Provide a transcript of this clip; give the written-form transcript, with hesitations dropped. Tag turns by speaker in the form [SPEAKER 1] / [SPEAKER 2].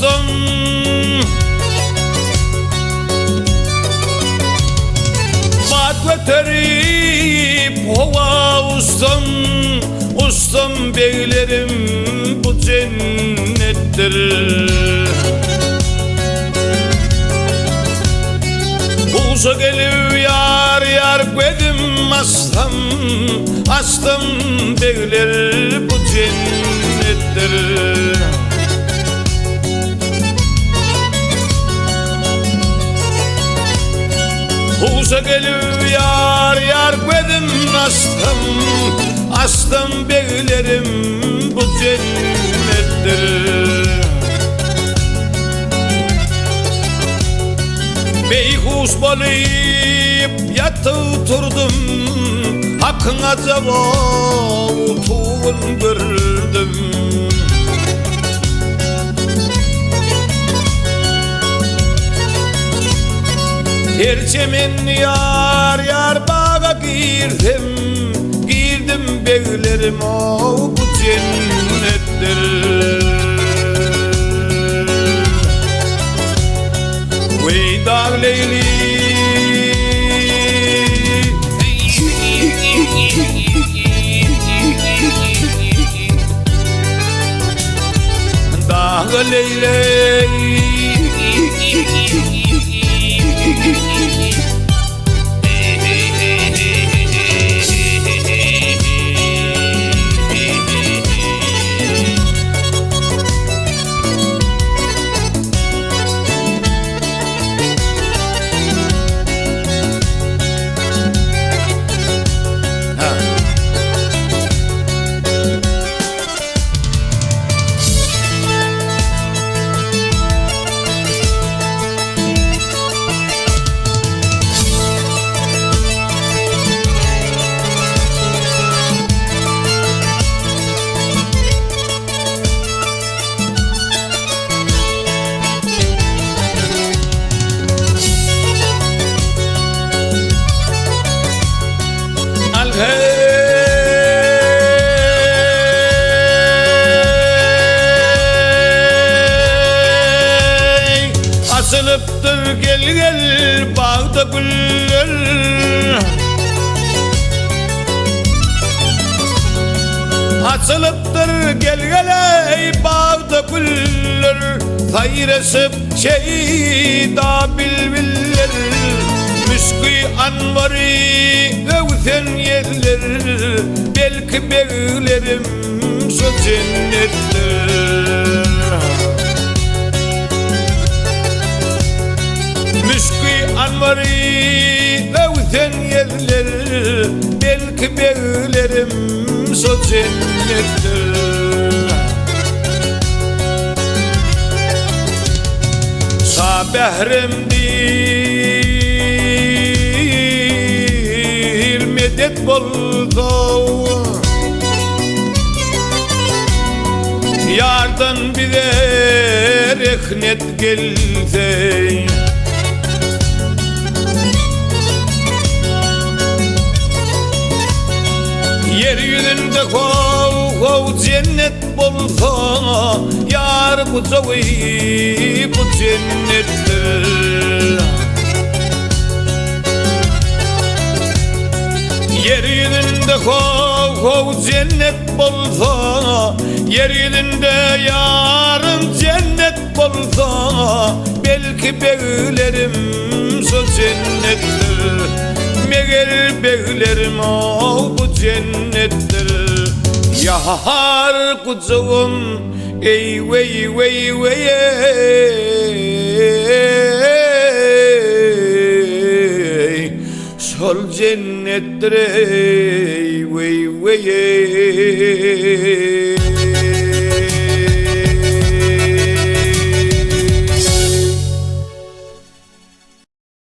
[SPEAKER 1] uçsam. Bat göterip howa uçsam, uçsam beglerim bu cennetdir. Huşa gelip ýar ýar gözüm açsam, açsam begler bu cennetdir. Huşa gelip ýar ýar gözüm açsam, açsam beglerim bu cennetdir. Beýhuş bolup ýatyp turdum, Hakyň ajaba utuwyn gördüm. Her çemen ýar ýar baga girsem, Girdim beglerim ow bu jennetdir. Weý dag Leýli. Dag Leýli. Açylypdyr gel gel bagda güller Açylypdyr gel gel eý bagda güller Saýraşyp şeýda bilbiller Müşki anbary öwsen ýeller Belki beglerim şu jennetdir. Müşki anbary öwsen ýeller Belki beglerim şo jennetdir. Şa Bährem diýr medet bolsa Ýardan bize rehnet gelse. Ýer ýüzünde how-how jennet bolsa, Ýar gujagy bu jennetdir. Ýer ýüzünde how-how jennet bolsa, Ýer ýüzünde ýarym jennet bolsa, Belki beglerim şo jennetdir. Meger beglerim o bu jennetdir. Ýar gujagym eý weý weý weý eý Şol jennetdir eý weý weý eý.